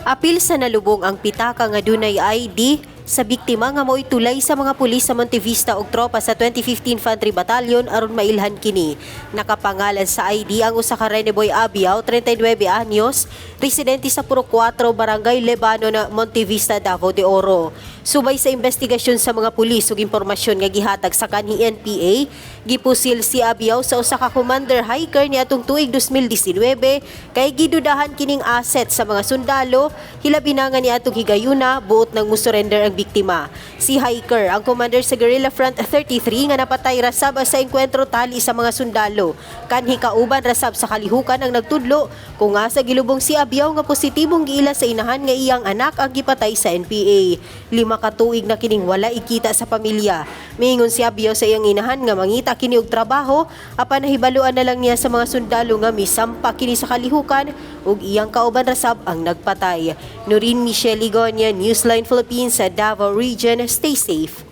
Apil sa nalubong ang pitaka nga dunay ID sa biktima nga mo'y tulay sa mga pulis sa Montevista og tropa sa 2015 Infantry Battalion aron mailhan kini. Nakapangalan sa ID ang usa ka Reneboy Abiao, 39 anyos, residente sa Puro 4, Barangay Lebano na Montevista, Davao de Oro. Subay sa investigasyon sa mga pulis ug impormasyon nga gihatag sa kanhi NPA, gipusil si Abiao sa usa ka commander hiker niadtong tuig 2019 kay gidudahan kining asset sa mga sundalo, hilabi na nga niadtong higayuna buot nang musurrender ang biktima. Si Hiker, ang commander sa Guerrilla Front 33 nga napatay rasab sa engkwentro tali sa mga sundalo. Kanhi kauban rasab sa kalihukan ang nagtudlo kung nga sa gilubong si Abiao nga positibong giila sa inahan nga iyang anak ang gipatay sa NPA. 5 ka tuig na kining wala ikita sa pamilya. Miingon si Abiao sa iyang inahan nga mangita kini og trabaho apan nahibaluan na lang niya sa mga sundalo nga misampa kini sa kalihukan ug iyang kauban rasab ang nagpatay. Noreen Michelle Ligonia, Newsline Philippines sa Davao Region. Stay safe.